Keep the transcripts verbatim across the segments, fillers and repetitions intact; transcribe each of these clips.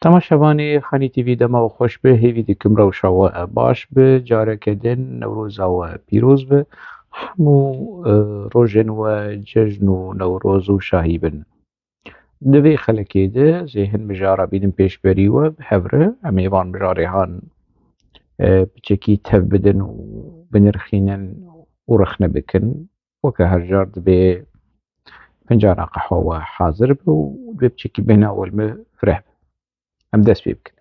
Temaşevanê Xanî T V, dema we xweş be, hêvî dikim rewşa we baş be, careke din Newroza we pîroz be, hemû, e, rojên we cejn û Newroz û şahî bin. Di vê xelekê de zê hin mijara bînin pêşberî we bi hev re, em ê van mijarê han, e, piçekî tev bidin û binirxînin û rexne bikin. Weke her car dibê fincana qehwa we hazir be û dibê piçekî bêhna we li me fireh be. Em dest pê bikin.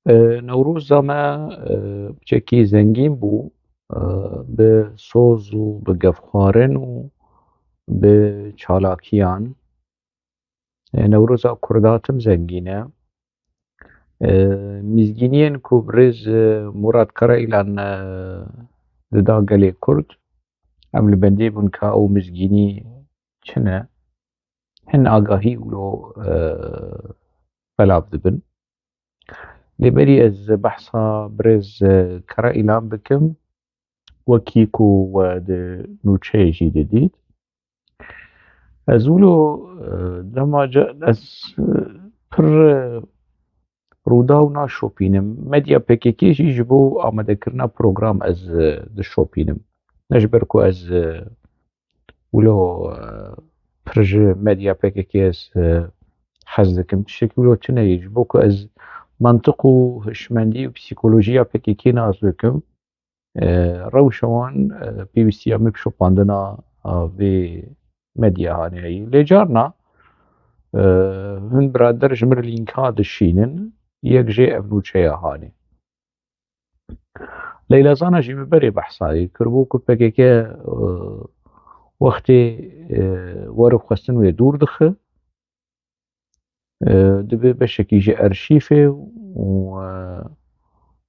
E, Newroza me, e, piçekî zengîn bû, e, bi soz û bi gefxwarin û bi çalakiyan. E, Newroza Kurda tim zengîn e. E, mîzgîniyên ku birêz, e, Murat Karaîlan, e, dida gelê Kurd, em li bendê bûn ka ew mizgînî çi ne. Hin agahî wilo, e, belav dibin. Lê berî ez behsa birêz, e, Karaîlan bikim, wekî ku we di nûçeyê jî didît. Ez wilo, e, dema ca-, ez, e, pir, e, Rûdaw naşopînim. Medya P K K jî ji bo amadekirina program ez, e, dişopînim. Ne ji ber ku ez, e, wilo, e, pir ji medya P K K ez, e, hez dikim. Tiştekî wilo tune ye. Ji bo ku ez mantiq û hişmendî û psîkolojiya P K K nas bikim, e, rewşa wan, e, pêwîstiya min bi şopandina, e, vê medya hanê heye. Lê carna, e, hin birader ji min re lînka dişînin, yek jê ev nûçeya hanê. Leyla Zana jî min berê behsa wê kiribû ku P K K, e, wextê, e, werixwestin wê dûr dixe, e, dibe beşekî ji erşîfê û, e,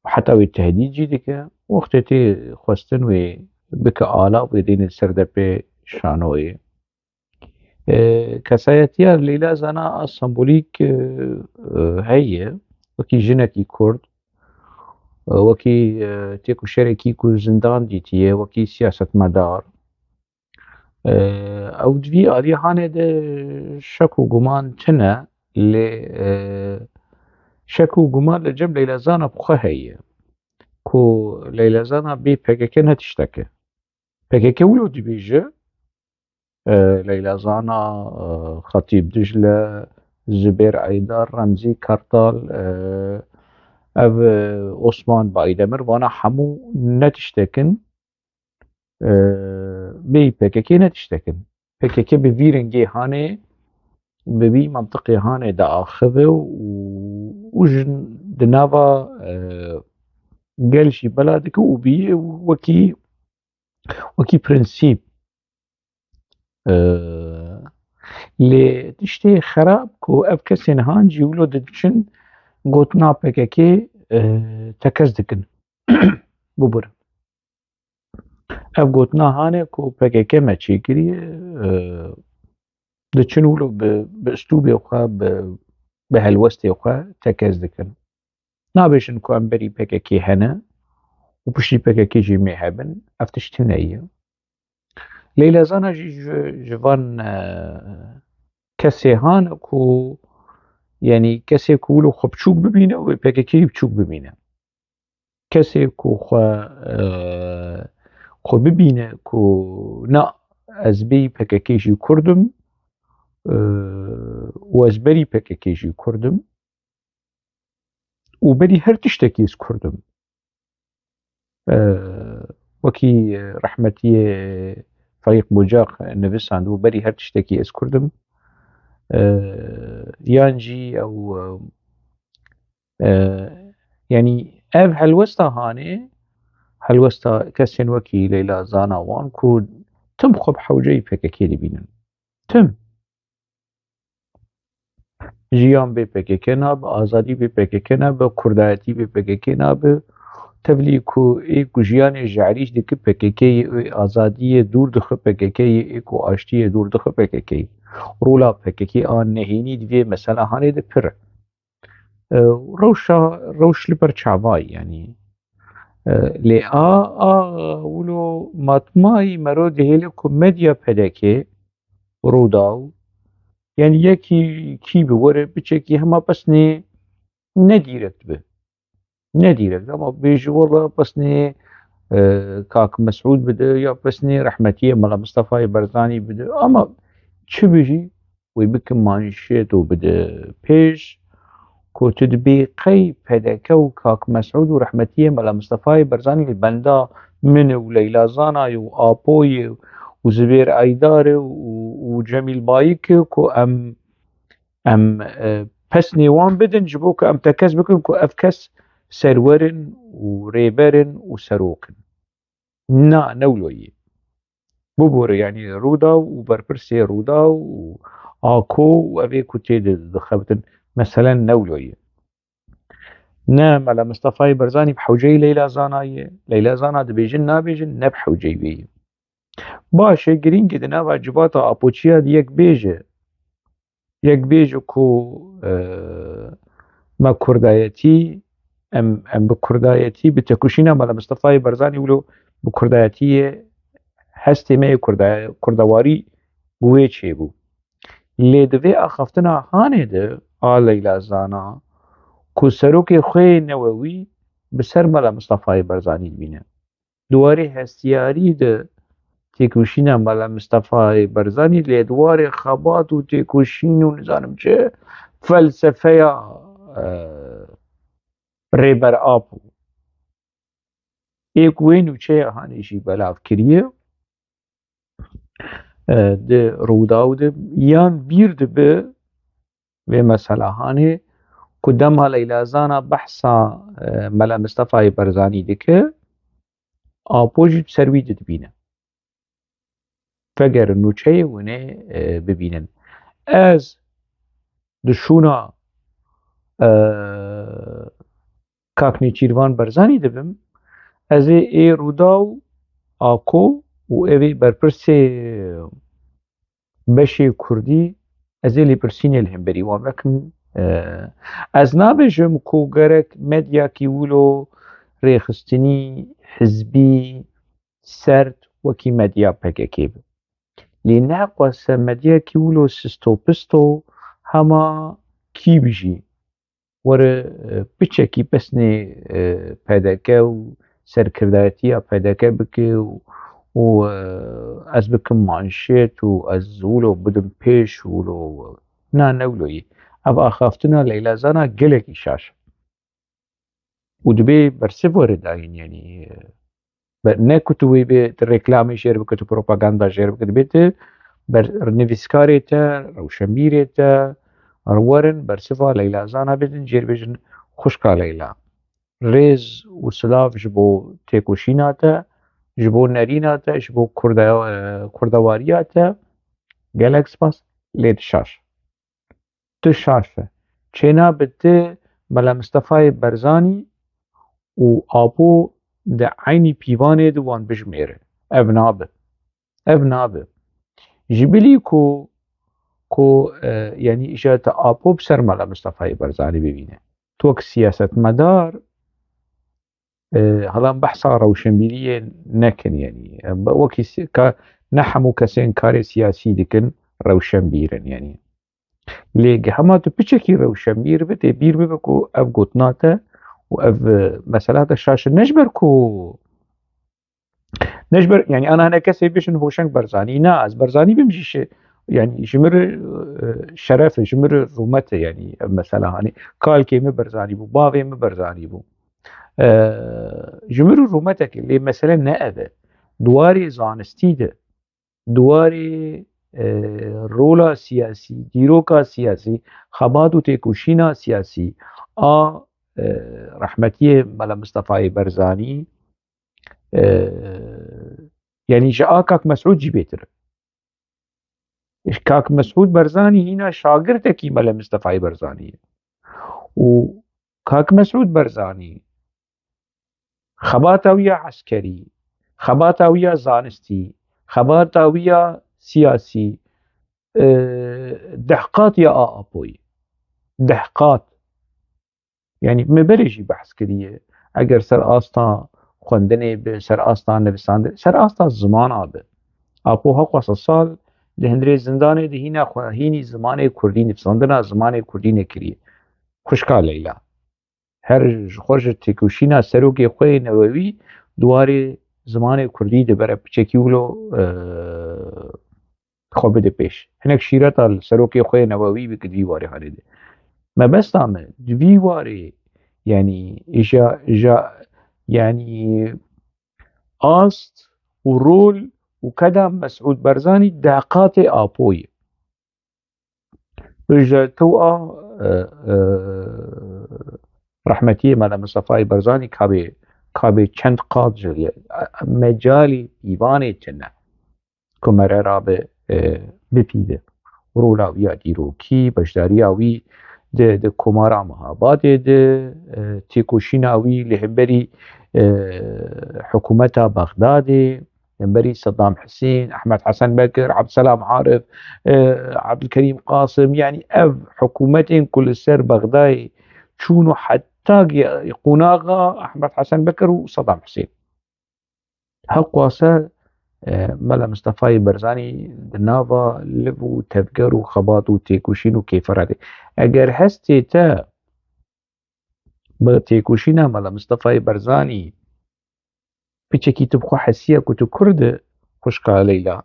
heta wê tehdîd jî dike. Wextê tê xwestin wê bike alav, wê dêne ser depê şanoyê. E, kesayetiya Leyla Zana a sembolîk, e, e, heye, wekî jinekî Kurd, e, wekî, e, têkoşerekî ku zindan dîtiye, wekî siyasetmedar. E, ew di vî alî hanê de şek û guman tune, lê, e, şek û guman li cem Leyla Zana bi xwe heye, ku Leyla Zana bê P K K ne tiştek e. P K K wilo dibêje, e, Leyla Zana, e, Xetîb Dicle, Zubêr Eydar, Remzî Kartal, e, ev, e, Osman Baydemir, vana hemû ne tiştek in, e, bêyî P K K ne tiştek in. P K K bi vî rengê hanê, bi vî mantiqê hanê diaxive û, û ji di nava, e, gel jî bela dike û bî wekî, wekî prensîp. E, lê tiştê xerab ku ev kesên han jî wilo diçin gotina P K K, e, tekez dikin. Bibûrin. Ev gotina hanê ku P K K me çêkiriye, e, diçin wilo bi, bi istûbê xwe, bi, bi helwestê xwe tekez dikin. Nabêjin ku em berî P K K hene û piştî P K K jî mê hebin. Ev tişt tune ye. Leyla Zana jî ji, ji van, e, kesê han ku, yanî kesê ku wilo xwe biçûk bibîne û P K K jî biçûk bibîne. kesê ku xwe, e, xwe bibîne ku na ez bêyî P K K jî Kurd im, e, û ez berî P K K jî Kurd im û berî her tiştekî ez Kurd im. E, wekî rehmetiyê Ferîq Bucaq nivîsandibû, berî her tiştekî ez Kurd im. E, yan jî ew, e, e, yanî ev helwesta hanê, helwesta kesên wekî Leyla Zana wan ku tim xwe bi hewceyî P K K dibînin. Tim. Jiyan bê P K K nabe, azadî bê P K K nabe, kurdayetî bê P K K nabe. Tevlî ku ê ku jiyanê ji erîş dike P K K yê, ê azadiyê dûr dixe P K K yê, ê ku aştiyê dûr dixe P K K yê. Rola P K K a nehênî di vê mesela hanê de pir e. E, rewşa, rewş li ber çavayî, yanî. E, lê a, a, wilo matmayî mero dihêle ku medya P D K, Rûdaw, yanî yekî kî bi were biçekî hema pesnê ne dîrekt bi. Ne dîrekt, ama bêjî wela pesnê, e, Kak Mesûd bide ya pesnê rehmetiyê Mela Mistefayê Berzanî bide. Ama çi bijî, wê bikin manşet û bide pêş, ku tu dibê qey P D K û Kak Mesûd û rehmetiyê Mela Mistefayê Berzanî li benda min û Leyla Zanayê û Apoyê û Zibêr Eydarê û, û Cemîl Bayik e ku em, em, e, pesnê wan bidin ji bo ku em tekez bikin ku ev kes serwer in û rêber in û serok in. Na, ne wilo ye. Bibore, yanî Rûdaw û berpirsê Rûdaw û Ako û ev ê ku tê de dixebitin, meselen ne wilo ye. Ne Mela Mistefayê Berzanî bi hewceyî Leyla Zana ye. Leyla Zana dibêjin nabêjin, ne bi hewceyî wê ye. Baş e, girîng e di nava civata Apoçiya de yek bêje. Yek bêje ku, e, me kurdayetî, em, em bi kurdayetî, bi têkoşîna Mela Mistefayê Berzanî wilo bi kurdayetiyê hestê me yê kurda-, kurdewarî bi wê çêbû. Lê di vê axaftina hanê de a Leyla Zana ku serokê xwe yê newewî bi ser Mela Mistefayê Berzanî dibîne. Di warê hestiyarî de têkoşîna Mela Mistefayê Berzanî, lê di warê xebat û têkoşîn û nizanim çi felsefeya, e, Rêber Apo. Ê ku wê nûçeya hanê jî belav kiriye, e, di Rûdaw de yan bîr dibe vê mesela hanê ku dema Leyla Zana behsa, e, Mela Mistefayê Berzanî dike, Apo jî bi ser wî didibîne. Vegerin nûçeyê hûn ê, e, bibînin. Ez di şûna, e, Kak Nêçîrvan Berzanî dibim, ez ê ê Rûdaw, Ako û ev ê berpirsê beşê kurdî, ez ê lêpirsînê li hemberî wan vekim. E, ez nabêjim ku gerek medyakî wilo rêxistinî hizbî serd wekî medya P K K be. Lê neqwese medyakî wilo sisto pisto hema kî bijî were, e, piçekî pesnê, e, P D K û serkirdayetiya P D K bike û, û, e, ez bikim manşet û ez wilo bidim pêş û wilo. Na, ne wilo yî. Ev axaftina Leyla Zana gelekî şaş e. Û dibê bersiv were dayîn, yanî, e, be-, ne ku tu wê bê, tu reklamê jêr bike, tu propaganda jêr bike, dibê tu ber-, nivîskarê te, rewşenbîrê te, werin bersiva Leyla Zana bidin, jêr bêjin xwişka Leyla. Rêz û silav ji bo têkoşîna te, ji bo nerîna te, ji bo kurde-, e, kurdewariya te. Gelek spas, lê tu şaş. Tu şaş e. Çênabe tu Mela Mistefayê Berzanî û Apo di eynî pîvanê de wan bijmêre. Ev nabe. Ev nabe. Ji bilî ku, ku, e, yanî îja te Apo bi ser Mela Mistefayê Berzanî bibîne. Tu wek siyasetmedar, e, helan behsa rewşenbîriyê nekin, yanî. E, be-, wekî si-, ka ne hemû kesên karê siyasî dikin, rewşenbîr in, yanî. Lê ge-, hema tu piçekî rewşenbîr be, tê bîr bibe ku ev gotina te û ev, e, mesela de şaş e. Ne ji ber ku, ne ji ber, yanî, ana hene kesê bêjin Hoşeng Berzanî. Na, ez Berzanî bim jî şi-, yanî, ji min re, e, şeref e, ji min re rûmet e, yanî, ev mesela, hani, kalkê min Berzanî bû, bavê min Berzanî bû. E, ji min re rûmetek e, lê mesele ne ev e. Di warê zanistî de, di warê, e, rola siyasî, dîroka siyasî, xebat û têkoşîna siyasî a, e, rehmetiyê Mela Mistefayê Berzanî, e, yanî ji a Kak Mesûd jî bêtir e. Kak Mesûd Berzanî hîna şagirtekî Mela Mistefayê Berzanî ye. Û Kak Mesûd Berzanî xebata wî ya eskerî, xebata wî ya zanistî, xebata wî ya siyasî, e, deh qat ya a Apoyî. Deh qat. Yanî, me berê jî behs kiriye. Eger ser asta xwendinê bi, ser asta nivîsandin, ser asta zimana bi. Apo heqwasa sal di hundirê zindanê de hîna xwe, hînî zimanê kurdî, nivîsandina zimanê kurdî nekiriye. Xwişka Leyla. Her ji xwe ji têkoşîna serokê xwe yê newewî di warê zimanê kurdî de bere piçekî wilo, e, xwe bide pêş. Hinek şîreta li serokê xwe yê newewî bike di vî warê hanê de. Mebesta me di vî warê, yanî, ja, ja, yanî, ast û rol û keda Mesûd Berzanî deh qatê Apoyê. Ji tu a, e, e, rehmetiyê Mela Mistefayê Berzanî kabê, kabê çend qat ji mecalî pîvanê tune ku mere rabe, e, bipîve. Rola wî ya dîrokî, beşdariya wî di, di Komara Mehabadê de, e, têkoşîna wî li hemberî, e, hikûmeta Bexdadê, li hemberî Sedam Hisên, Ehmed Hesen Bekir, Ebdselam Arif, e, Ebdulkerîm Qasim, yanî ev hikûmetên ku li ser Bexdayê çûn û heta ge-, qonaxa Ehmed Hesen Bekir û Sedam Hisên. Heqwase, e, Mela Mistefayê Berzanî di nava liv û tevger û xebat û têkoşîn û kêferatê. Eger hestê te bi têkoşîna Mela Mistefayê Berzanî piçekî tu bi xwe hesiya ku tu Kurd î, xwişka Leyla,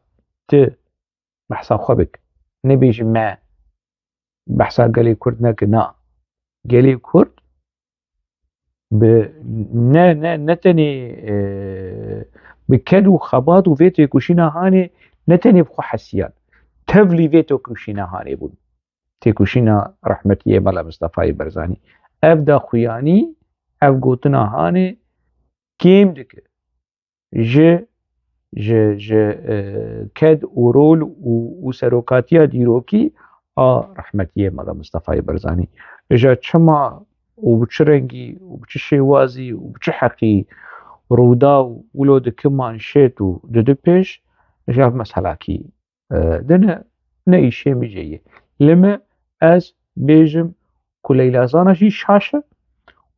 tu behsa xwe bik. Nebêjî me behsa gelê Kurd neke, na. Gelê Kurd bi ne, ne, ne tenê, e, bi ked û xebat û vê têkoşîna hanê ne tenê bi xwe hesiyan. Tevlî vê têkoşîna hanê bûn. Têkoşîna rehmetiyê Mela Mistefayê Berzanî. Ev daxuyanî, ev gotina hanê kêm dike ji, ji, ji, e, ked û rol û, û serokatiya dîrokî a rehmetiyê Mela Mistefayê Berzanî. Îja çima û bi çi rengî û bi çi şêwazî û bi çi heqî Rûdaw wilo dike manşet û dide pêş, îja ev meselakî, e, dine, ne îşê min jê ye. Li me ez bêjim ku Leyla Zana jî şaş e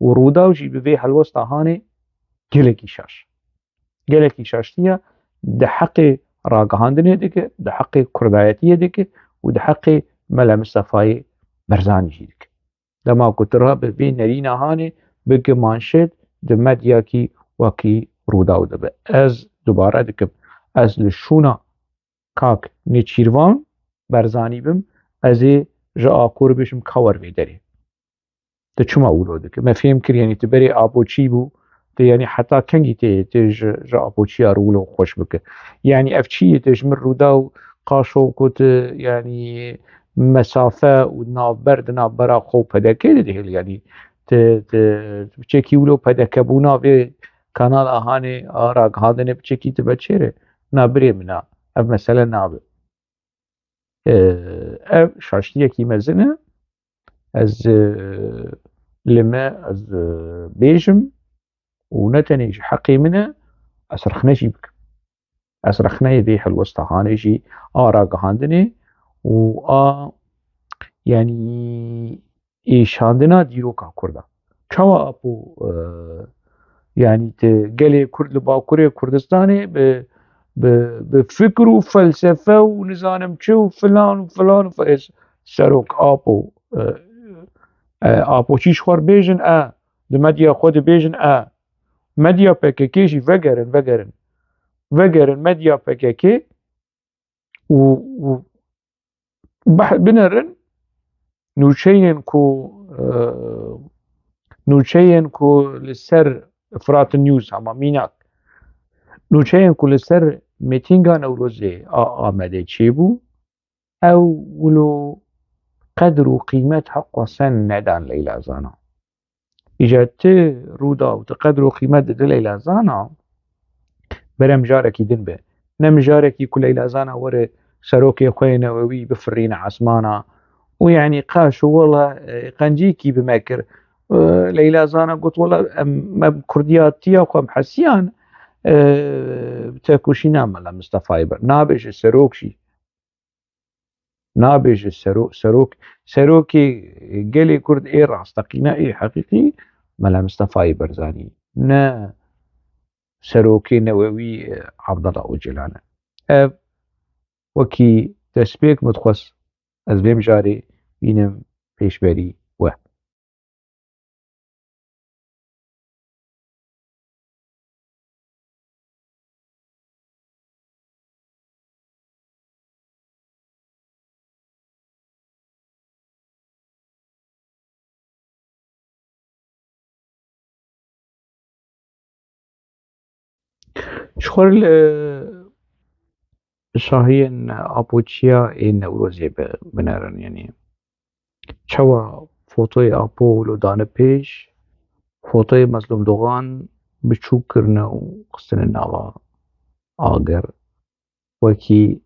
û Rûdaw jî bi vê helwesta hanê gelekî şaş. Gelekî şaştiye di heqê ragihandinê dike, di heqê kurdayetiyê dike û di heqê Mela Mistefayê Berzanî jî dike. Dema ku tu rabe vê nerîna hanê bike manşet, di medyakî wekî Rûdaw dibe. Ez dubare dikim, ez li şûna kak Nêçîrvan Berzanî bim, ez ê ji Akorê bêjim ka wer vê derê. Tu çima wilo dike? Me fêm kir, yanî tu berê Apoçî bû, tu, yanî, heta kengî tê, tê ji, ji Apoçiya re wilo xweş bike? Yanî ev çi ye? Tu ji min Rûdaw, Qaşo ku tu, yanî, mesafe û navber di navbera xwe û P D K de dihêl, yanî tu, tu, tu biçekî wilo P D K bûna vê kanala hanê a ragihandinê biçekî tu veçêre. Na birê min a, ev mesele nabe. E, ev şaştiyekî mezin e. Ez, e, li me, ez, e, bêjim û ne tenê ji heqê min e, ez rexne jî bikim. Ez rexneyê vê helwesta hanê jî a ragihandinê û a, yanî, êşandina dîroka Kurda. Çawa Apo, e, yanî tu gelê Kurd li Bakurê Kurdistanê bi, bi, bi fikr û felsefe û nizanim çi û filan û filan û fe-, serok Apo, e, e, Apoçî ji xwe re bêjin, e, Li medya xwe dibêjin, e, medya P K K jî vegerin, vegerin. Vegerin medya P K K û, û beh-, binerin nûçeyên ku, e, nûçeyên ku li ser Firat News, hema mînak, nûçeyên ku li ser mîtînga Newrozê a Amedê çêbû, ew wilo qedr û qîmet heqqa sen nedan Leyla Zana. Îca tu rûdaw, tu qedr û qîmet dide Leyla Zana, bere mijarekî din be. Ne mijarekî ku Leyla Zana were serokê xwe yê newewî bifirîne esmana û, yanî, qaş û wela, e, qencîkî bi me kir. E, Leyla Zana got, wela em, me bi kurdiya tiya xwe em hesiyan, e, bi tekoşîna Mela Mistefayê bir. Nabêje serok jî. Nabêje sero-, serok, serokê gelê Kurd ê rasteqîne, ê heqîqî Mela Mistefayê Barzanî, ne serokê newewî, e, Abdullah Ocalan e. Ev wekî destpêk min dixwest ez vê mijarê bînim pêşberî we. Ji xwe li şahiyên apoçiya ê Newrozê bi-, binerin, yanî çawa fotoyê Apo wilo dane pêş, fotoyê Mezlûm Dogan biçûk kirine û xistine nava agir. Wekî,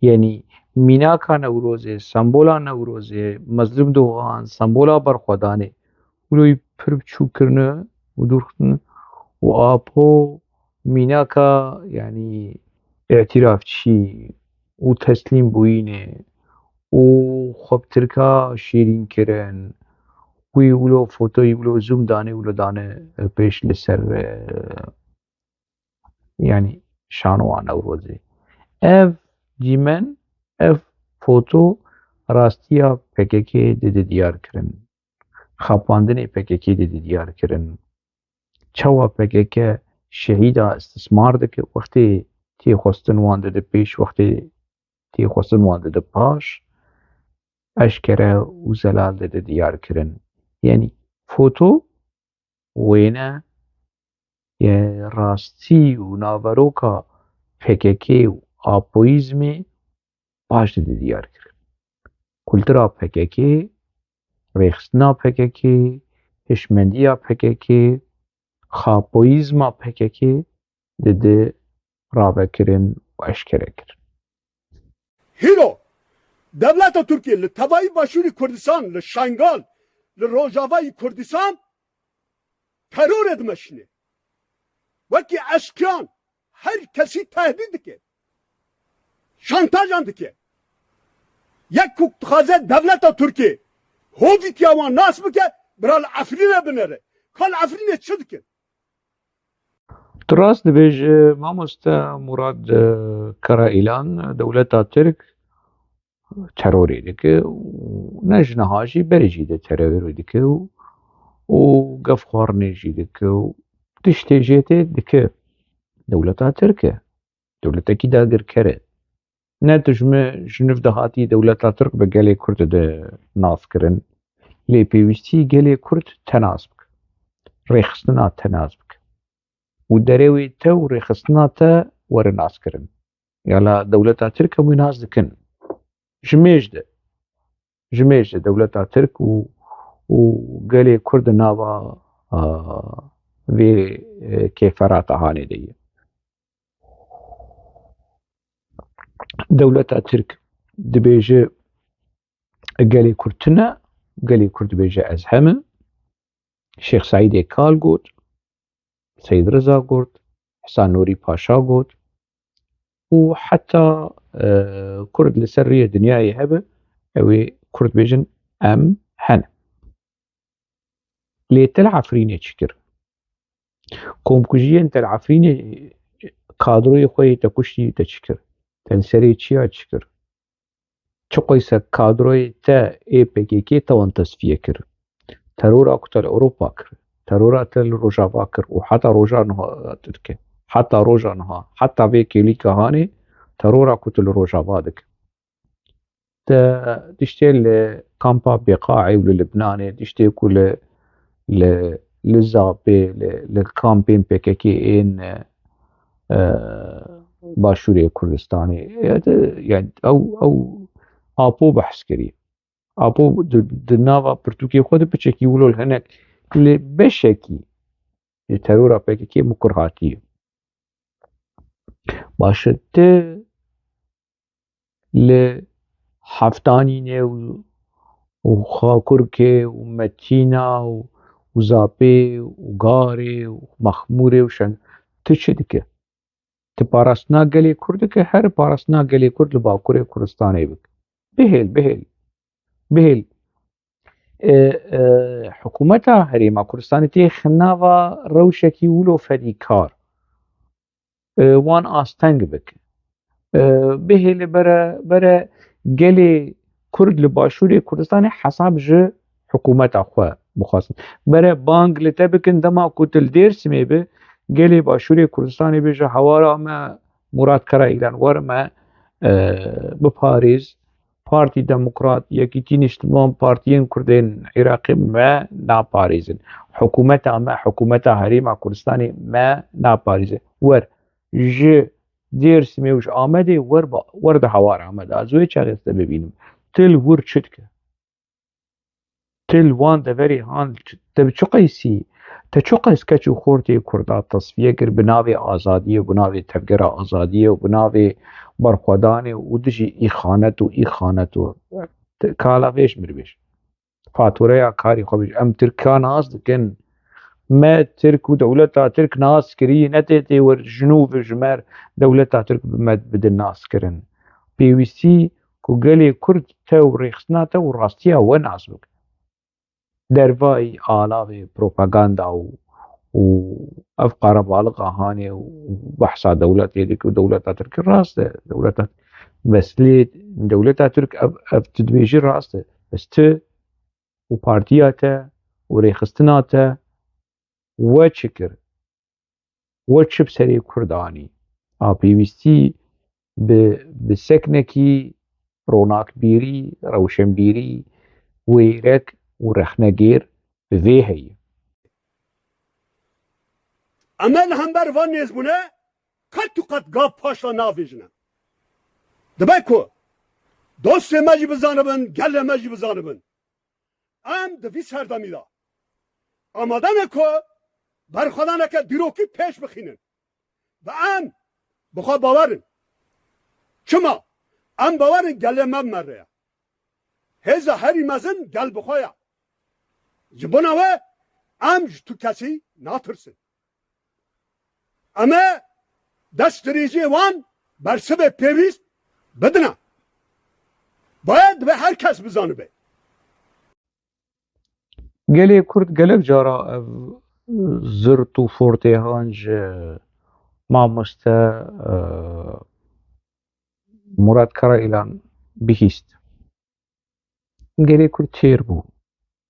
yanî mînaka Newrozê, sembola Newrozê, Mezlûm Dogan, sembola berxwedanê, wilo yî pir biçûk kirine û dûr xistine û Apo mînaka, yanî, îtirafçî û teslîmbûyînê û xwe bi tirka şîrîn kirin, wî wilo fotoyî wilo zoom danê, wilo dane pêş li ser, e, yanî şanowa Newrozê. Ev dîmen, ev foto rastiya P K K dide diyar kirin. Xapandinê P K K dide diyar kirin. Çawa P K K şehîda istismar dike, wextê tê xwestin wan dide pêş, wextê tê xwestin wan dide paş, eşkere û zelal dide diyar kirin. Yanî foto wêne ye rastî û naveroka P K K û apoyîzmê baş dide diyar kirin. Kultura P K K, rêxistina P K K, hişmendiya P K K, xapoyîzma P K K dide ravekirin û eşkere kirin. Hîro, dewleta Tirkiyê li tevayî Başûrê Kurdistan, li Şengal, li Rojavayê Kurdistan terorê dimeşîne. Wekî eşqiyan her kesî tehdît dike. Şantajan dike. Yek ku dixwaze dewleta Tirkiyê hovîtiya wan nas bike, bira li Efrînê binere. Ka li Efrînê çi dikin? Tu rast dibêje, mamoste Murad, e, Karaîlan, dewleta Tirk terorê dike û ne ji niha jî berê jî de terorê dike û, û gefxwarinê jî dike û tiştê jê tê dike. Dewleta Tirk e. Dewletekî dagirker e. Ne dijmin ji nû de hatî dewleta Tirk bi gelê Kurd de nas kirin. Lê pêwîstî gelê Kurd te nas bike. Rêxistina te nas bike. Û derewê te û rêxistina te were nas kirin. Ya la dewleta Tirk hemû nas dikin. Ji mêj de. Ji mêj de dewleta Tirk û, û gelê Kurd di nava, a, vê, e, kêferata hanê de ye. Dewleta Tirk dibêje gelê Kurd tune, gelê Kurd dibêje ez heme. Şêx Seîdê Kal got, Seyîd Riza got, Hisa Nûrî Paşa got û heta, e, Kurd li ser rûyê dinyayê hebe, ew ê Kurd bêjin em hene. Lê Tel Efrînê çi kir? Komkujiyên Tel Efrînê kadroyê xwe yê te kuştî te çi kir? Te li serê çiya çi kir? Çi qoyse kadroyê te ê P K K te wan tesfiye kir? Terora ku te li Ewropa kir, terora te li Rojava kir û heta roja niha dike. Heta roja niha, heta vê kêlîka hanê terora ku tu li Rojava dike. Te tiştê li kampa Bêqaê û li Libnanê, tiştê ku li, li, li Zapê, li, li kampên P K K ên, e, Başûrê Kurdistanê, e, de, yani ew, ew Apo behs kirî. Apo di, di nava pirtûkê xwe de piçekî wilo li hinek, li beşekî ji terora P K K mikur hatiye. Baş e, ti li Heftanînê û, û Xakurkê û Metîna û, û Zapê û Garê û Mexmûrê û Şeng, tu çi dike? Ti parastina gelê Kurd dike, her parastina gelê Kurd li Bakurê Kurdistanê bike. Bihêl, bihêl, bihêl. E, e, hikûmeta Herêma Kurdistanê tê xinava rewşekî wilo fedîkar. E, wan asteng bike. E, bihêle bere, bere gelê Kurd li Başûrê Kurdistanê hesab ji hikûmeta xwe bixwazin. Bere bang li te bikin, dema ku tu li Dêrsimê bi, gelê Başûrê Kurdistanê bêje, hawara me Murat Karayilan, were me, e, biparêz, Partî Demokrat, Yekîtî Niştiman, partiyên Kurdên Iraqê me naparêzin. Hikûmeta me, hikûmeta Herêma Kurdistanê me naparêze. Wer ji Dêrsimê û ji Amedê wer ba-, wer di hawara me de. Ez wê çaxê te bibînim. Til wir çi dike? Til wan deverê han ç-, te bi çi qeysî? Te çi qeys keç û xortê Kurda tesfiye kir bi navê azadiyê, bi navê tevgera azadiyê û bi navê berxwedanê û dijî îxanet û îxanet û te-, kala vêj mir bêj. Fatureya karî xwe bêj. Em Tirka nas dikin. Me Tirk û dewleta Tirk nas kirî, ne tê tê wer ji nû ve ji me re dewleta Tirk bi me bidin nas kirin. Pêwîstî ku gelê Kurd te û rêxistina te û rastiya we nas bikin. Dervayî alavê propaganda û, û ev qerebaliqa hanê û behsa dewletê dike û dewleta Tirk rast e. Dewleta, meslê dewleta Tirk ev, ev tu dibêjî rast e. Bes tu û partiya te û rêxistina te we çi kir? We çi bi serê Kurd anî? A pêwîstî bi, bi seknekî ronakbîrî, rewşenbîrî, wêrek û rexnegêr bi vê heye. Em li hember van nêzbûne qet û qet gav paşla navêjine. Dibe ku dostê me jî bizanibin, gelê me jî bizanibin. Em di vî serdemî de amade ne ku berxwedaneke dîrokî pêş bixînin. Bi em bi xwe bawer in. Çima? Em bawer in gelê me bi me re ye. Hêza herî mezin gel bi xwe ye. Ji bona we em ji tu kesî natirsin. Em ê destdirêjiyê wan bersivê pêwîst bidine. Baye dibe her kes bizanibe. Gelê Kurd gelek cara ev zirt û fortê han ji mamoste, e, Murat Karayilan bihîst. Gelê Kurd têr bû.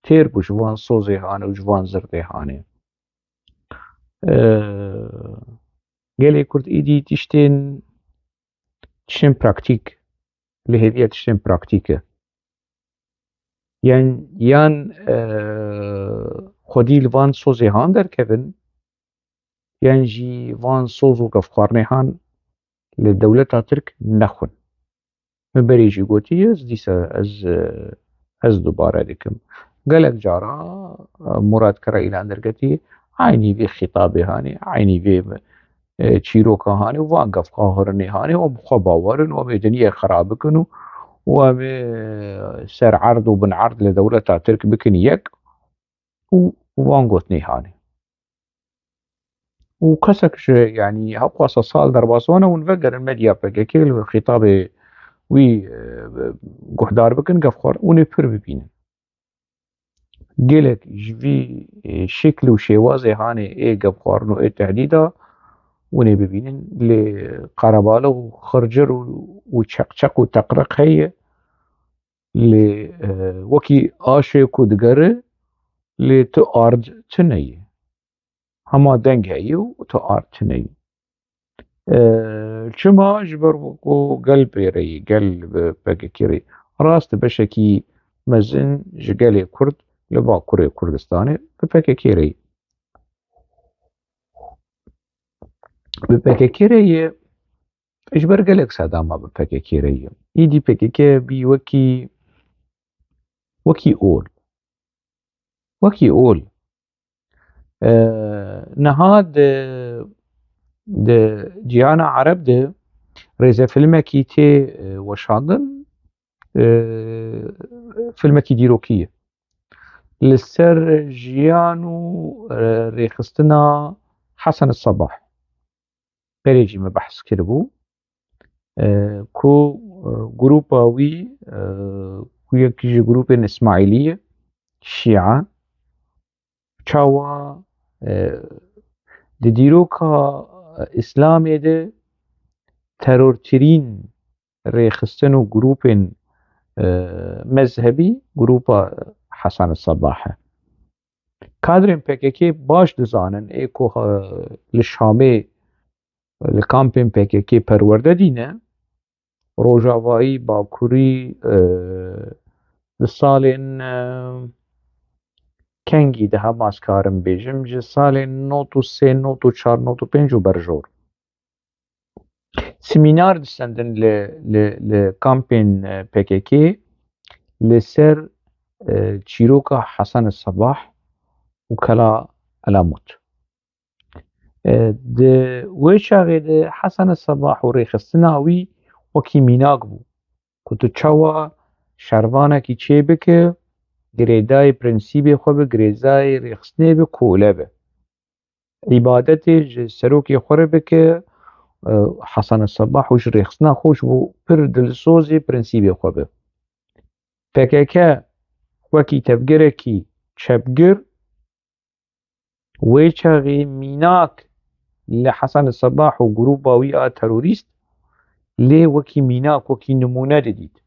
Têr bû ji van sozê hanê û ji van zirdê hanê. Ee, gelê Kurd êdî tiştên, tiştên praktîk, li hêviya tiştên praktîk e. Yan, yan, ee, xwedî li van sozê han derkevin, yan jî van soz û gefxwarinê han li dewleta Tirk nexwin. Min berê jî gotiye, ez dîsa ez, ez dubare dikim. Gelek cara, e, Murat Karayilan derketî, eynî vê xîtabê hanê, eynî vê, e, çîroka hanê û van gefqahirinê hanê, û bi xwe bawer in, û em ê diniyê xirab bikin û, û em ê ser erd û bin erd li dewleta Tirk bikin yek û, û van gotinê hanê. û kesek ji, yanî, hewqasa sal derbas wan e, hûn vegerin medya P K K li xîtabê wî, e, guhdar bikin, gef xwar, hûn ê pir bibînin. Gelek ji vî, e, şekil û şêwazê hanê ê gefxwarin û ê tehdîda hûn ê bibînin. Lê qerebaliq û xircir û, û çeqçeq û teqriq heye. Lê, e, wekî aşê ku digere, lê tu ard tuneyî. Hema deng heyî û tu ard tuneyî. E, çima? Ji ber ku gel pê re yî, gel bi P K K re yî. Rast beşekî mezin ji gelê Kurd li Bakurê Kurdistanê bi P K K re yî. Bi P K K re yî, ji ber gelek sedema bi P K K re yî. Îdî P K K bî wekî, wekî ol. Wekî ol. E, niha di, di cîhana Ereb de rêzefilmekî tê, e, weşandin, e, filmekî dîrokî ye. Li ser jiyan û, e, rêxistina Hesen Sebah. Berê jî me behs kiribû, e, ku, e, grupa wî, e, ku yekî ji grûpên Îsmaîlî ye, Şîa, çawa, e, di dîroka Îslamê de terortirîn rêxistin û grûpên, e, mezhebî, grûpa Hesen Sebah e. Kadrên P K K baş dizanin, ê ku, e, li Şamê, li kampên P K K perwerde dîne, Rojavayî, Bakurî, e, di salên, e, kengî de hema ez karim bêjim, ji salên nod û sê, nod û çar, nod û pênc û berjor. Semînar disendin li, li, li kampên, e, P K K li ser, e, çîroka Hesen Sebah û Kela Alamut. E, di wê çaxê de Hesen Sebah û rêxistina wî wekî mînak bû ku tu çawa şervanekî çêbike, girêdayî prensîbê xwe be, girêdayî rêxistinê be, kole be. Îbadetê ji serokê xwe re bike, e, Hesen Sebah û ji rêxistina xwe ji bo pir dilsozê prensîbê xwe be. P K K wekî tevgerekî çepgir wê çaxê mînak li Hesen Sebah û grûpa wî a terorîst lê wekî mînak, wekî nimûne didît.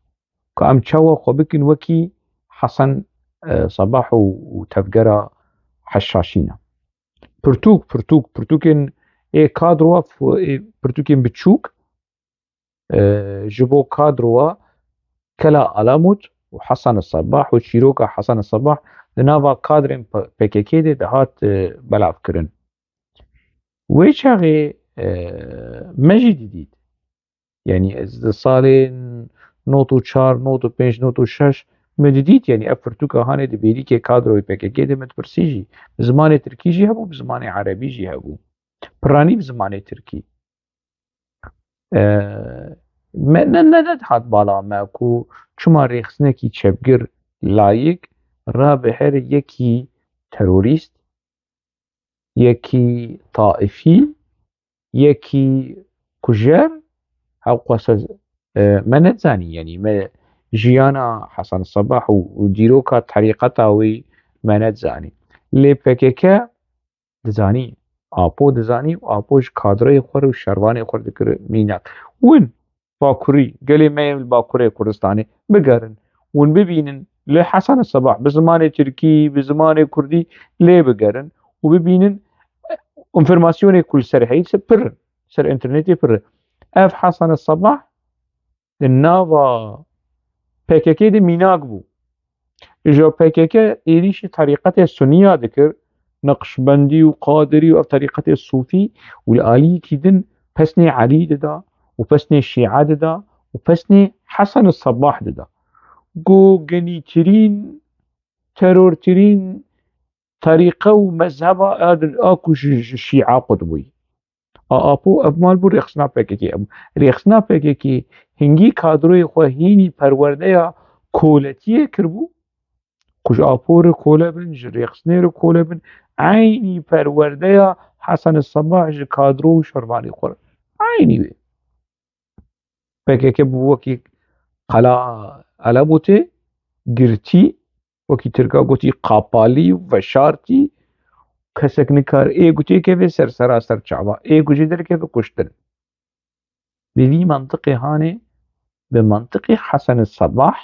Ku em çawa xwe bikin wekî Hesen, e, Sebah û, û tevgera Heşaşîna. Pirtûk, pirtûk, pirtûkên ê kadrowa f-, ê pirtûkên biçûk, e, ji bo kadrowa Kela Alamut û Hesen Sebah û çîroka Hesen Sebah di nava kadrên P-, P K K de dihat, e, belavkirin. Wê çaxê, e, me jî didît. Yanî ez di salên nod û çar, nod û pênc, nod û şeş me didît, yanî ev pirtûka hanê di bêrîkê kadroyê P K K de me dipirsî jî. Bi zimanê tirkî jî hebû, bi zimanê erebî jî hebû. Piranî bi zimanê tirkî. E, me, ne, ne, nedihat bala me ku çima rêxistinekî çepgir layik rabe here yekî terorîst, yekî taifî, yekî kujer, hewqasa, e, me nedizanî, yanî me jiyana Hesen Sebah û, û dîroka terîqeta wî me nedizanî. Lê P K K dizanî, Apo dizanî û Apo ji kadreyê xwe re û şervanê xwe re dikir mînak. Win Bakurî, gelê me yên li Bakurê Kurdistanê bigerin. Hûn bibînin li Hesen Sebah bi zimanê tirkî, bi zimanê kurdî lê bigerin û bibînin, e, înformasyonê ku li ser heyî pir in, ser înternetê pir in. Ev Hesen Sebah di nava P K K de mînak bû. Îja P K K êrîşî terîqetê Sunniya dikir, Neqşbendî û Qadirî û ev terîqetê Sûfî û li aliyekî din pesnê Elî dida û pesnê Şîa dida û pesnê Hesen Sebah dida. Ku genîtirîn, terortirîn terîqe û mezheba a, a ku ji, ji Şîa qut bûyî. A, Apo ev mal bû rêxistina P K K. Em, rêxistina P K K hingî kadroyê xwe hînî perwerdeya koletiyê kiribû. Ku ji Apo re kole bin, ji rêxistinê re kole bin. Eynî perwerdeya Hesen Sebah ji kadro û şervanê xwe re. Eynî wê. P K K bû wekî Qela Alamutê girtî, wekî Tirka gotî qapalî û veşartî, kesek nikar ê ku têkeve ser sera ser çava, ê ku jê derkeve kuştin. Bi vî mantiqê hanê, bi mantiqê Hesen Sebah,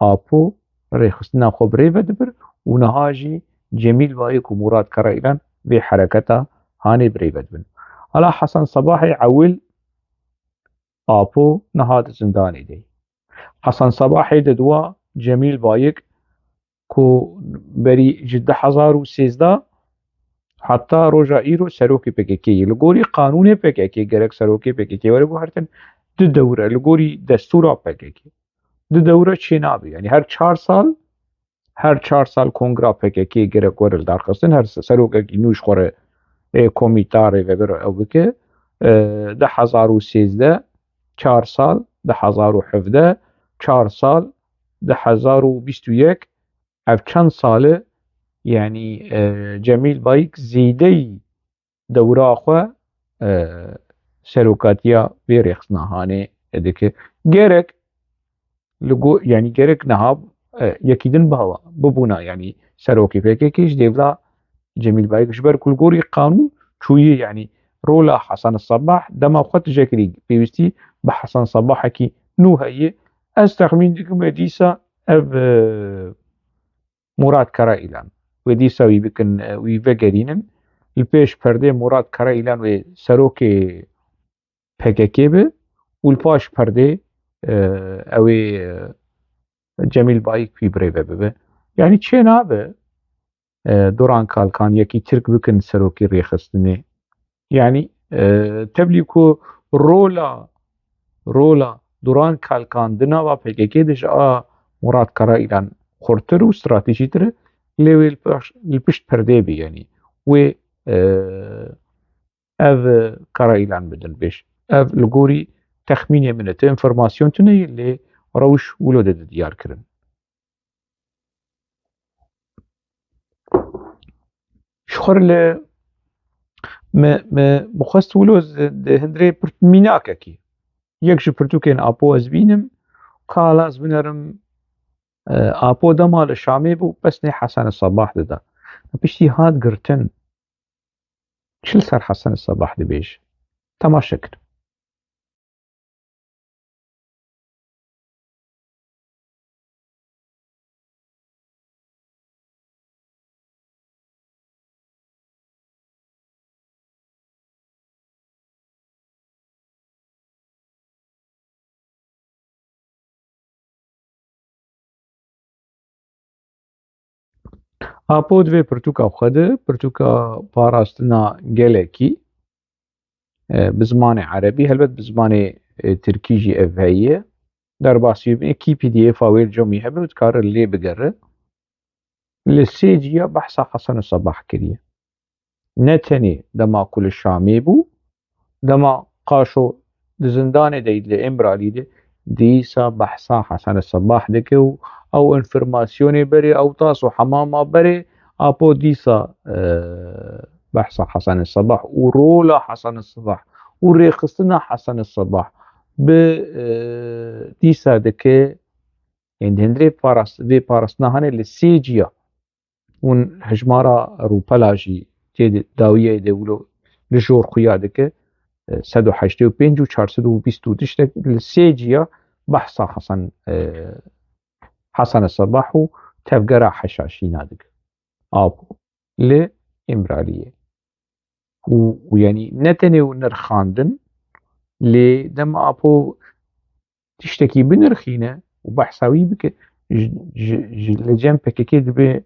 Apo rêxistina xwe bi rê ve dibir û niha jî Cemîl Bayik û Murad Karaîlan vê hereketa hanê birêve dibin. Hala Hesen Sebahê ewil Apo niha di zindanê de ye. Hesen Sebahê di dua Cemîl Bayik ku berî ji du hezar û sêzdeh heta roja îro serokê P K K ye. Li gorî qanûnê P K K gerek serokê P K K were guhertin du dewre, li gorî destûra P K K du dewre çênabe. Yanî her çar sal, her çar sal kongra P K K gerek were lidarxistin, her serokekî nû ji xwe re, ê, komîta rêvebir ew bike. E, du hezar û sêzdeh çar sal, du hezar û hevdeh çar sal, du hezar û bîst û yek ev çend sal e, yanî, e, Cemîl Bayik zêdeyî dewra xwe, e, serokatiya vê rêxistina hanê dike. Gerek li go-, yanî gerek niha, e, yekî din bihava, bibûna, yanî serokê P K K ji dêvla Cemîl Bayik, ji ber ku li gorî qanûn çûyî, yanî rola Hesen Sebah dema xwe tije kirî, pêwîstî bi Hesen Sebahekî nû heye. Ez texmîn dikim wê dîsa ev, e, Murad Karaîlan. Wê dîsa wî bikin, e, wî vegerînin. Li pêş perdê Murad Karaîlan wê serokê P K K be û li paş perdê, e, ew ê, e, Cemîl Bayik wî birêve bibe. Yanî çê nabe, e, Duran Kalkan yekî Tirk bikin serokê rêxistinê. Yanî, e, tevlî ku rola, rola Duran Kalkan di nava P K K de ji a Murat Karaîlan xurtir û stratejîtir e, lê wê li paş-, li pişt perdê bî, yanî wê, e, ev Karaîlan bidin pêş. Ev li gorî texmînê min e. Tu înformasyon tune ye, lê rewş wilo de diyar kirin. Ji xwe re li me, me, me xwest wilo di, di hundirê pirt-, mînakekî. Yek ji pirtûkên Apo ez bînim, ka hala ez binerim, e, Apo dema li Şamê bû, pesnê Hesen Sebah dida. Piştî hat girtin. Çi li ser Hesen Sebah dibêje? Temaşe kir. Apo di vê pirtûka xwe de, pirtûka parastina gelekî, e, bi zimanê erebî, helbet bi zimanê, e, tirkî jî ev heye. Derbasî bibin, kî P D F a wê li cem wî hebe û dikare lê bigere. Li sê ciya behsa Hesen Sebah kiriye. Ne tenê dema ku li Şamê bû, dema Qaşo di zindanê de yî, li Îmralî de, dîsa behsa Hesen Sebah dike û ew înformasyonê berê, ew tas û hemama berê, Apo dîsa, e, behsa Hesen Sebah û rola Hesen Sebah û rêxistina Hesen Sebah bi, e, dîsa dike, ên di hundirê parast-, vê parastina hanê li sê ciya hûn hejmara rûpela jî tê de, dawiyê de wilo li jor xuya dike, e, sed û heştê û pênc û çar sed û bîst û tiştek li sê ciya behsa Hesen, e, Hesen Sebah û tevgera Heşaşîna dike. Apo li Îmraliyê. Û, û yanî ne tenê û nirxandin, lê dema Apo tiştekî binirxîne û behsa wî bike, ji, ji, ji, li cem P K K dibe,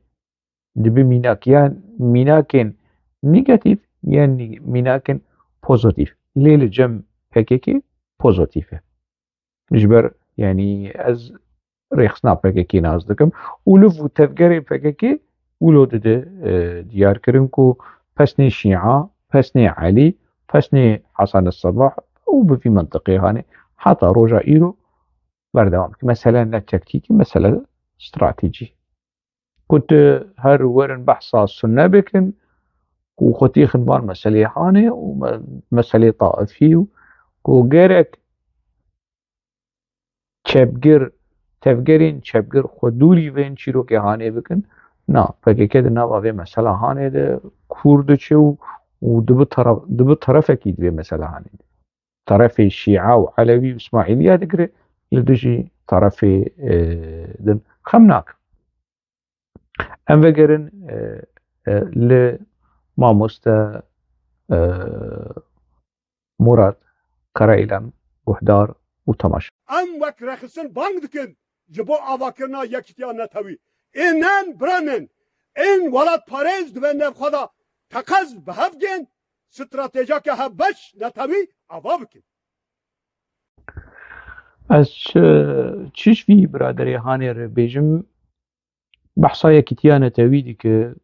dibe mînak, ya mînakên negatîf, ya nî-, mînakên pozîtîf. Lê li cem P K K pozîtîf e. Ji ber, yanî ez rêxistina P K K nas dikim û liv û tevgerê P K K wilo dide, e, diyar kirin ku pesnê Şîa, pesnê Elî, pesnê Hesen Sebah û bi vî mentiqê hanê heta roja îro berdewam dike. Mesele ne tektîkî, mesele stratejî. Ku tu her werin behsa Sunne bikin, ku xwe têxin van meselê hanê û me-, meselê taifî û ku gerek çepgir, tevgerên çepgir xwe dûrî vên çîrokê hanê bikin. Na, P K K di nava vê mesela hanê de kûr diçe û, û dibi tara-, dibi terefekî di vê mesela hanê de. Terefê Şîa û Elewî û Îsmaîliya digire, li dijî terefê, e, din xem nake. Em vegerin, e, e, li mamoste, e, Murat Karaîlan guhdar û temaşe. Em wek rêxistin bang dikin ji bo avakirina yekîtiya netewî. Ê nen biranên, ên welatparêz divê nêv xwe de teqez bi hev gên, stratejiyeke hevbeş netewî ava bikin. Ez çi, çi ji vî biraderê hanê re bêjim, behsa yekîtiya netewî dike,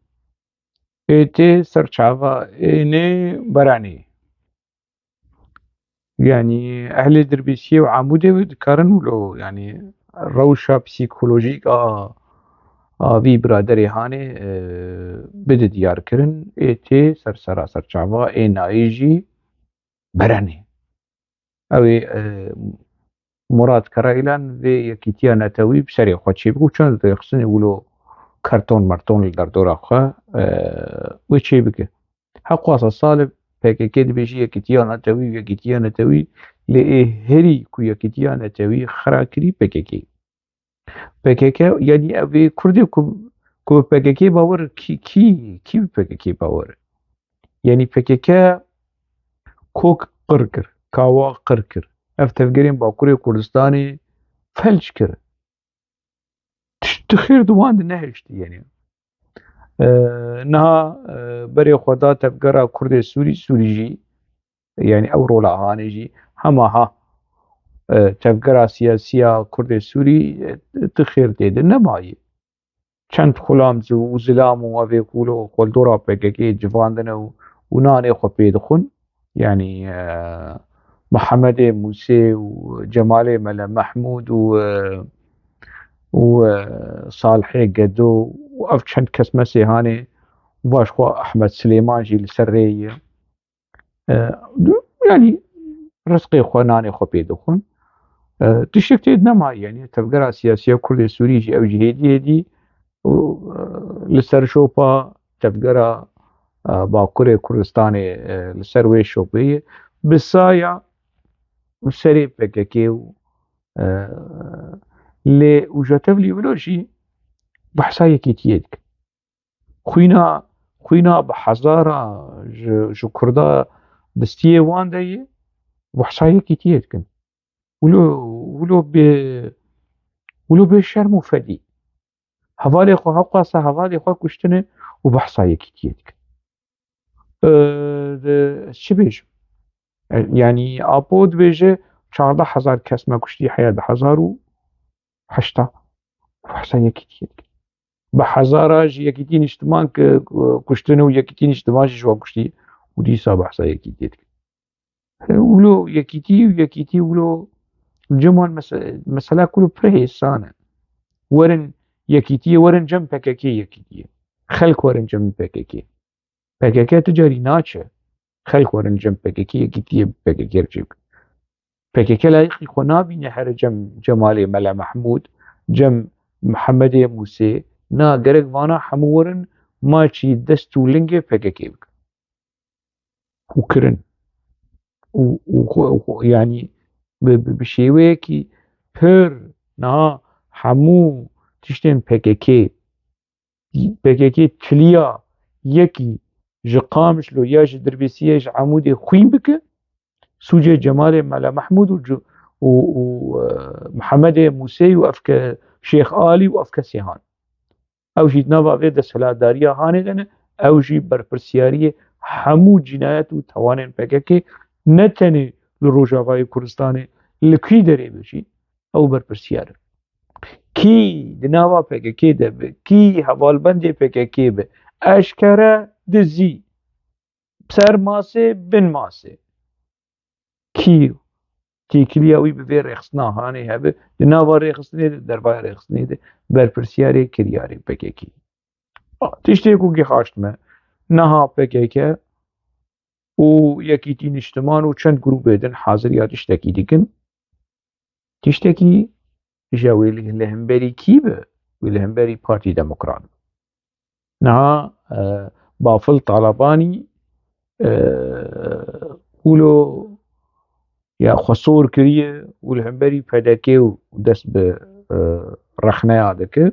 ê tê ser çava ê nê beranê. Yanî ehlê Dirbêsiyê û Amûdê wê dikarin wilo, yanî rewşa psîkolojîk a, a vî biraderê hanê, e, bide diyarkirin, ê tê ser sera ser çava ê nayê jî beranê. Ew ê, e, Murat Karaîlan vê yekîtiya netewî bi serê xwe çêbike û çend rêxistinê wilo kerton merton li derdora xwe, e, wê çêbike. Heqwasa Salih P K K dibêjî yekîtiya netewî, yekîtiya netewî, lê ê herî ku yekîtiya netewî xira kirî P K K. P K K, yanî ev ê Kurdê ku, ku bi P K K bawer, kî, kî, kî bi P K K bawer? Yanî P K K kok qir kir, kawa qir kir. Ev tevgerên Bakurê Kurdistanê felç kir. Tişt xêr di wan de nehiştî yanî. E, niha, e, berê xwe da tevgera Kurdê Sûrî, Sûrî jî, yanî ew rola hanê jî hema ha, e, tevgera siyasiya Kurdê Sûrî, e, ti xêr tê de nemayî. Çend xulam û zilam û ev ê ku li xwe li dora P K K civandine û, û nanê xwe pê dixwin. Yanî, e, Mihemedê Mûsê û Cemalê Mele Mehmûd û, e, û, e, Salihê Gedo û ev çend kes mesê hanê, va ji xwe Ehmed Silêman jî li ser rê ye. E, du-, yanî rizqê xwe, nanê xwe pê dixwin. E, tiştek tê de nema, yanî tevgera siyasiya Kurdê Sûrî jî ew jî hêdî hêdî û, e, li ser şopa tevgera, e, Bakurê Kurdistanê, e, li ser wê şopê ye. Bi saya û serê P K K û, e, lê û ji tevlî wilo jî behsa yekîtiyê dikin. Xwîna, xwîna bi hezara ji, ji Kurda distiyê wan de ye, behsa yekîtiyê dikin. Wilo, wilo bê, wilo bê şerm û fedî. Hevalê xwe, heqwasa hevalê xwe kuştine û behsa yekîtiyê dikin. E, de, ez çi bêjim? E, yanî Apo dibêje çardeh hezar kes me kuştî heya du hezar û heşta. Behsa yekîtiyê dikin. Bi hezara ji yekîtî niştiman ki, ku-, kuştin û yekîtî niştiman jî ji wan kuştî û dîsa behsa yekîtiyê dikin. Wilo yekîtî û yekîtî wilo li cem wan mese-, mesela ku pir hêsan e. Werin yekîtiyê, werin cem P K K yekîtiyê. Xelk werin cem P K K. P K K tu carî naçe. Xelk werin cem P K K, yekîtiyê P K K re çêbikin. P K K layiqî xwe nabîne here cem Cemalê Mele Mehmûd, cem Mihemedê Mûsê. Na, gerek vana hemû werin maçî dest û lingê P K K bikin. Û kirin. Û, û xwe, û xwe, yanî bi, bi, bi şêweyekî pir niha hemû tiştên P K K P K K tiliya yekî ji Qamişlo ya ji Dirbêsiyê ji Amûdê xwîn bike, sûcê Cemalê Mele Mehmûd û cu-, û, û, e, Mihemedê Mûsê û evke Şêx Alî û evke Sêhan. Ew jî di nava vê desthilatdariya hanê de ne, ew jî berpirsiyariyê hemû cînayet û tawanên P K K ne tenê li Rojavayê Kurdistanê, li kî derê be jî, ew berpirsiyar e. Kî di nava P K K de be, kî hevalbendê P K K be, eşkere dizî, ser masê, bin masê. Kî têkiliya wî bi vê rêxistina hanê hebe, di nava rêxistinê de, dervaya rêxistinê de, berpirsiyarê kiryarê P K K. Tiştê ku gihaşt me, niha P K K û Yekîtî Niştiman û çend grûbê din haziriya tiştekî dikin. Tiştekî ji wê li, li hemberî kî bi? Wê li hemberî Partî Demokrat bi. Niha, e, Bafil Talabanî, e, wilo ya xwe sor kiriye û li hemberî P D K û dest bi, e, rexneya dike.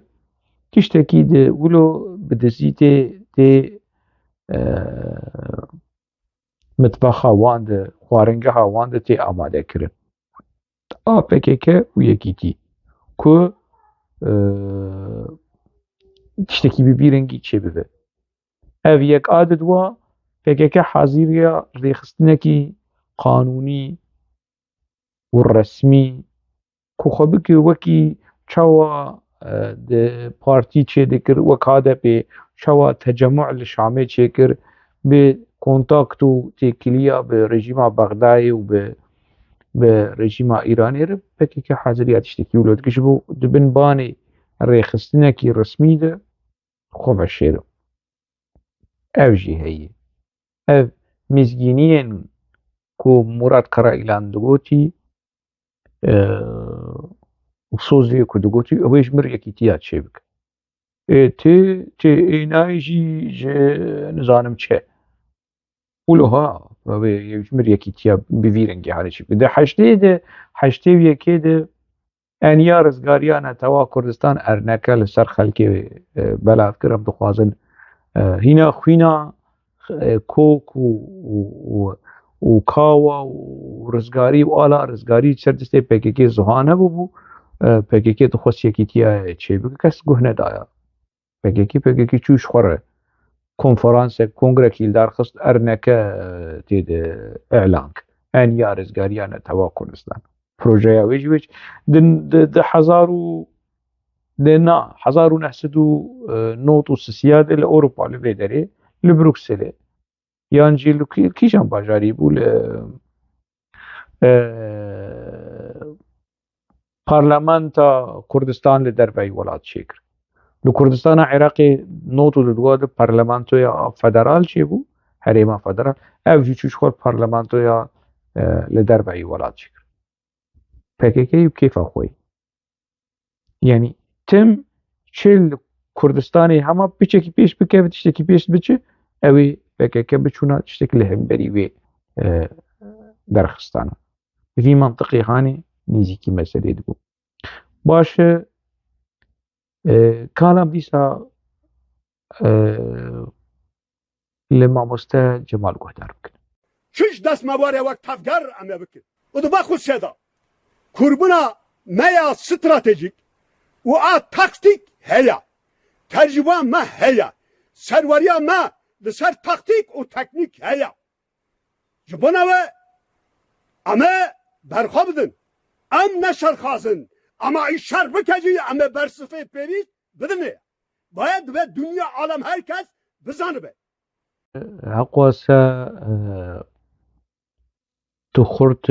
tiştekî di wilo bi dizî tê, tê, e, mitbexa wan de, xwaringeha wan de tê amade kirin. A P K K û Yekîtî ku, e, tiştekî bi vî rengî çêbibe. Ev yek a di dua P K K haziriya rêxistinekî qanûnî û resmî ku xwe bike wekî çawa, e, di partî çêdikir, wek H D P çawa tecemû li Şamê çêkir, bi kontakt û têkiliya bi rejîma Bexdayê û bi, bi rejîma Îranê re P K K haziriya tiştekî wilo dike. Ji bo di bin banê rêxistinekî resmî de xwe veşêre. Ev jî heye. Ev mizgîniyên ku Murat Karaîlan digotî, e, û sozê ku digotî, ew ê ji mir yekîtiya çêbike. Ê tê, tê ê nayê jî ji nizanim çi. Wilo ha, ew ê ji mir yekîtiya bi vî rengî hane çêbike. Di heştê de, heştê û yekê de Eniya Rizgariya Netewa Kurdistan, erneke, li ser xelkê, e, belav kir. Em dixwazin, e, hîna xwîna, e, kok û, û, û, û kawa û rizgarî û ala rizgarî li ser destê P K K ziha nebûbû. E, P K K dixwest yekîtiya çêbike, kes guh nedaya. P K K, P K K çû ji xwe re konferansek, kongrekî li dar xist, erneke, e, tê de îlan kir. Eniya Rizgariya Netewa Kurdistan. Projeya wê jî wê di, di, di hezar û, di na, hezar û neh sed û nod û sisiya de li Ewropa, li vê derê, li Brukselê, yan jî li kî-, kîjan bajarî bû, li, e, Parlamenta Kurdistan li derveyî welat çêkir. Li Kurdistana Iraqê nod û dua de parlamentoya federal çêbû, herêma federal. Ev jî çû ji xwe parlamentoya, e, li derveyî welat çêkir. P K K û kêfa xwe. Yanî tim çi li Kurdistanê hema piçekî pêş bikeve, tiştekî pêş biçe, ew ê P K K biçûna tiştekî li hemberî wê, e, derxistana. Vî mantiqê hanê nêzîkî meselê dibû. Baş e, e, kalam dîsa, e, li mamoste Cemal guhdar bikin. Çi ji dest me were wek tevger em ê bikin. Û dibe xwe sêda. Kurbûna me ya stratejîk û a taktîk heye. Tecrûba me heye. Serweriya me li ser taktîk û teknîk heye. Ji bona we em ê berxwe bidin. Em ne şerxaz in. Ema î şer bike jî em ê bersifê pêrîz bidinê. Baye dibe dinya alem her kes bizanibe. Heqwase, e, tu xurt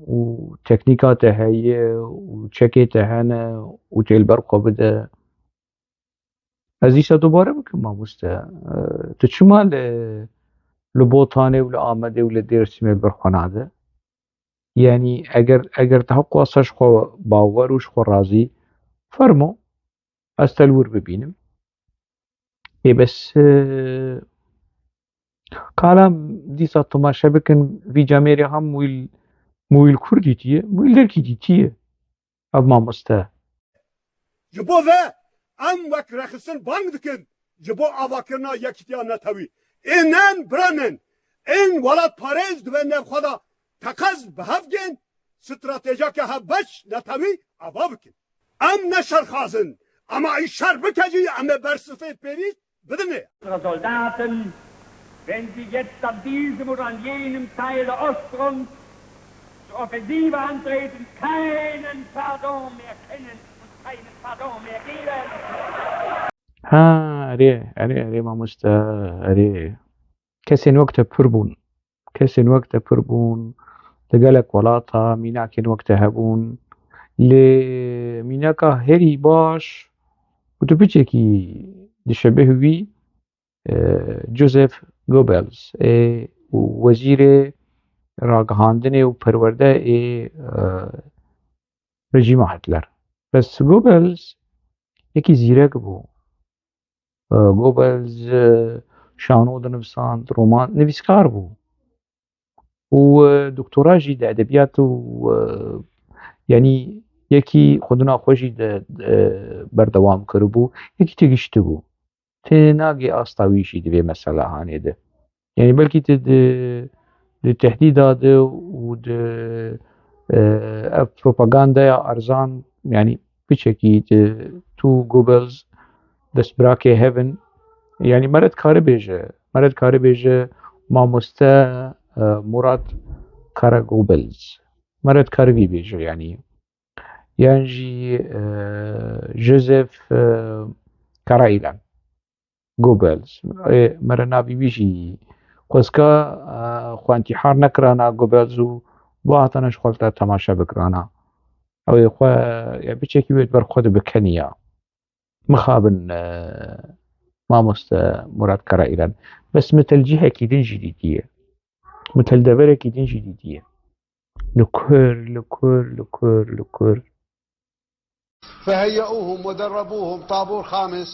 û teknîka te heye û çekê te hene û tu ê li ber xwe bide. Ez dîsa dubare bikim, mamoste. E, tu çima li, li Botanê û li Amedê û li Dêrsimê li ber xwe nade? Yanî eger, eger tu heqwase ji xwe bawer û ji xwe razî, fermo, ez te li wir bibînim. Ê bes, e, kalam dîsa temaşe bikin, vî camêrê ha mûyl, mûyl kur dîtiye, mûyl derkî dîtiye. Ev mamoste. Ji bo ve em wek rêxistin bang dikin ji bo avakirina yekîtiya netewî. Ê nen biranen, ên welatparêz dibe nêv xwe de teqez bi hev gên, stratejiyeke hevbeş netewî ava bikin. Em ne şerxaz in, ema î şer bike jî em ê bersifê pêrîz bidinê. Unsere Soldaten, wenn sie jetzt an diesem oder an jenem Teil der Ostfront zur Offensive antreten, keinen Pardon mehr kennen und keinen Pardon mehr geben. Ha, erê, erê, erê, mamoste, erê. Kesên wek te pir bûn. Kesên wek te pir bûn. Li gelek welata mînakên wek te hebûn. Lê mînaka herî baş û tu piçekî dişebih wî, e, Joseph Goebbels ê û wezîrê ragihandinê û perwerde ê, e, rejîma Hitler. Bes Goebbels yekî zîrek bû. E, Goebbels, e, şano dinivîsand, roman, nivîskar bû. Û, e, doktora jî di edebiyat û, e, yanî Yekî xwedina xwe jî de, de berdewam kiribû, yekî têgiştibû. Tênagê asta wî jî di vê mesela hanê de. Yanî belkî tu di, di tehdîda de û di, e, ev propagandaya erzan, yanî piçekî tu, tu Goebbels destbirakê hev in. Yanî mere dikare bêje, mere dikare bêje mamoste, e, Murat Kara Goebbels. Mere dikare vî bêje yanî. Yan jî, e, Joseph, e, Karaîlan. Goebbels. Ê, mere navî wî jî xwezka, e, xwe întîhar nekirana Goebbels û bo hatana ji xwe te temaşe bikirana. Ew ê xwe, ya piçekî wê di ber xwe de bikeniya. Mixabin, e, mamoste Murat Karaîlan. Bes min te li cihekî din jî dîtiye. Min te li deverekî din jî dîtiye. Li kur, li kur, li kur, li kur. فهيئوهم ودربوهم طابور خامس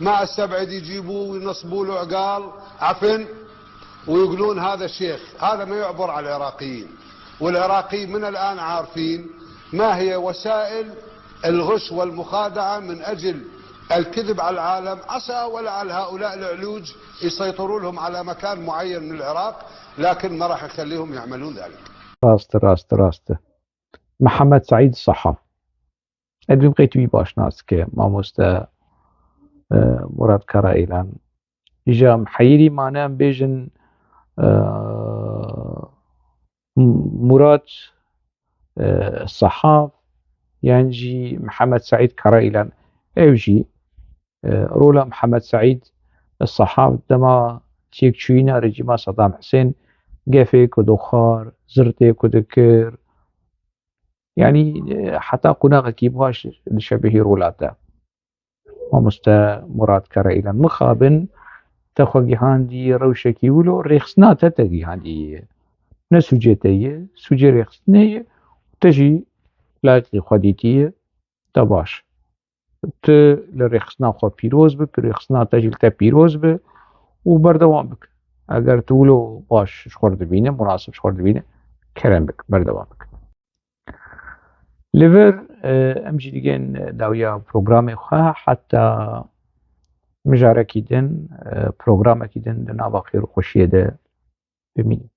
مع السبعد يجيبوه وينصبوا له عقال عفن ويقولون هذا شيخ. هذا ما يعبر على العراقيين، والعراقيين من الآن عارفين ما هي وسائل الغش والمخادعة من أجل الكذب على العالم، عسى ولعل هؤلاء العلوج يسيطروا لهم على مكان معين من العراق، لكن ما راح نخليهم يعملون ذلك. Rast, rast, rast. Mihemed Seîd Sehaf. Ez dibim qey tu wî baş nas dike, mamoste, e, Murat Karaîlan. Îja em heyirî mane em bêjin, e, Murat, e, Sehaf, yan jî Mihemed Seîd Karaîlan. Ew jî, e, rola Mihemed Seîd Sehaf dema têkçûyîna rejîma Sedam Hisên gefê ku dixwar, zirtê ku dikir, yanî, e, heta qonaxekî baş dişebihî rola te. Mamoste Murat Karaîlan, mixabin te xwe gihandî rewşekî wilo, rêxistina te te gihandî. Ne sûcê te ye, sûcê rêxistinê ye, te jî layqî xwe dîtiye, te baş. Tu li rêxistina xwe pîroz bi, rêxistina te jî li te pîroz bi û berdewam bik. Eger tu wilo baş ji xwe re dibîne, munasib ji xwe re dibîne, kerem bik, berdewam bik. Li vir, e, em jî digên dawiya programê xwe heta mijarekî din, e, programekî din di nava xêr û xweşiyê de bimînin.